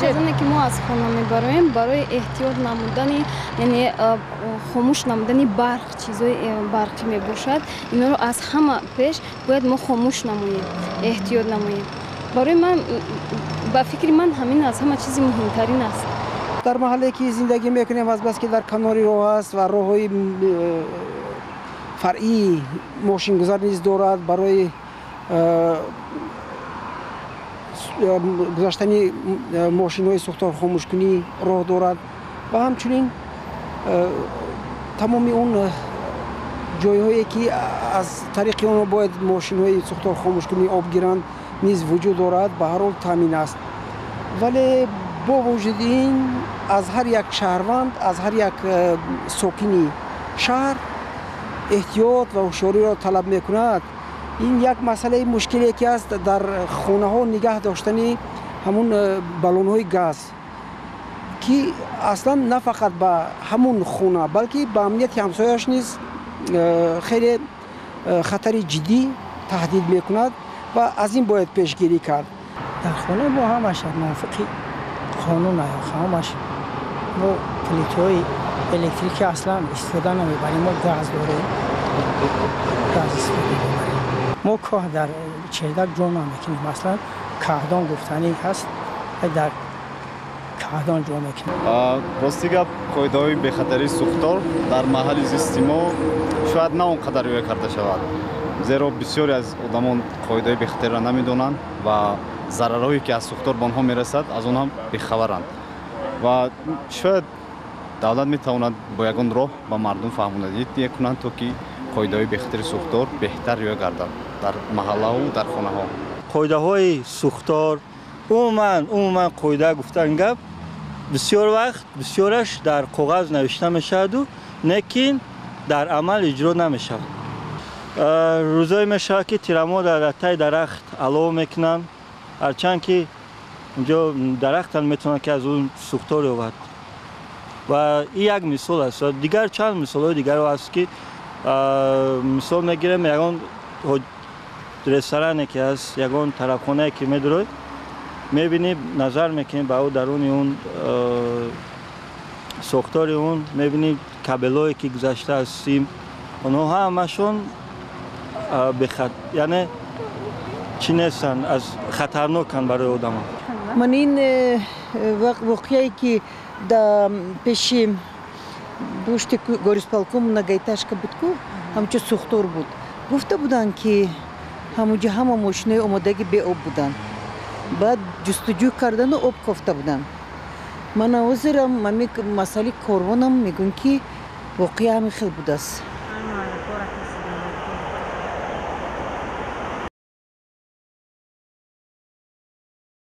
Пеш аз оне ки мо аз хона мебароем, барои эҳтиёт намудани, яъне хомӯш намудани барқ, чизҳои барқӣ мебошад, инҳоро аз ҳама пеш бояд мо хомӯш намоем, эҳтиёт намоем. Барои ман, ба фикри ман, ҳамин аз ҳама чизи муҳимтарин аст. Дар маҳалле ки зиндагӣ мекунем, азбаски дар канори роҳ аст ва роҳҳои фаръии мошингузар низ дорад, барои гузаштани мошинҳои сӯхторхомӯшкунӣ роҳ дорад ва ҳамчунин тамоми он ҷойҳое ки аз тариқи онҳо бояд мошинҳои сӯхторхомӯшкунӣ об гиранд низ вуҷуд дорад, ба ҳар ҳол таъмин аст. Вале бо вуҷуди ин аз ҳар як шаҳрванд, аз ҳар як сокини шаҳр эҳтиёт ва ҳушёриро талаб мекунад. Ин як масъалаи мушкиле ки аст, дар хонаҳо нигаҳ доштани ҳамун баллонҳои газ, ки аслан на фақат ба ҳамун хона, балки ба амнияти ҳамсояш низ хеле хатари ҷиддӣ таҳдид мекунад ва аз ин бояд пешгирӣ кард. Дар хона мо ҳамаш мувофиқи қонун, ҳамаш мо плитаҳои электрикӣ аслан истифода намебарем. Мо газ дорем, газ истифода мебарем. Мо коҳ дар чердак ҷо намекунем, аслан каҳдон гуфтанӣ ҳаст, дар каҳдон ҷо мекунем. Рости гап, қоидаҳои бехатарии сӯхтор дар маҳалли зисти мо шояд на он қадар риоя карда шавад, зеро бисёре аз одамон қоидаҳои бехатариро намедонанд ва зарарҳое ки аз сӯхтор ба онҳо мерасад, аз он ҳам бехабаранд. Ва шояд давлат метавонад бо ягон роҳ ба мардум фаҳмонадӣ кунанд, то ки қоидаҳои бехатари сӯхтор беҳтар риоя гардад дар маҳаллаву дар хонаҳо. Қоидаҳои сӯхтор умуман қоида гуфтан гап бисёр вақт бисёраш дар коғаз навишта мешаваду, лекин дар амал иҷро намешавад. Рӯзое мешавад, ки тирамо дар таи дарахт алов мекунанд, ҳарчанд ки унҷо дарахтам метавонад, ки аз он сӯхтор ёбад. Ва ин як мисол аст. Дигар чанд мисолҳои дигаро аст, ки мисол мегирем: ягон ресторане ки аст, ягон тарабхонае ки медуроед, мебинӣ, назар мекунӣ ба ӯ, даруни он сохтори он мебинӣ, кабелое ки гузашта аз сим, онҳо ҳамашон бехат, яъне чӣ нестанд, аз хатарноканд барои одамон. Ман ин воқеае ки да пеши пушти горисполком многоэтажка буд ку, ҳамчо сӯхтор буд, гуфта буданд, ки ҳамунҷо ҳама мошинои омодаги беоб буданд, баъд ҷустуҷӯ кардану об кофта буданд. Ман ҳозирам ҳами масъалаи корвонам мегӯям, ки воқеа ҳамин хел будааст.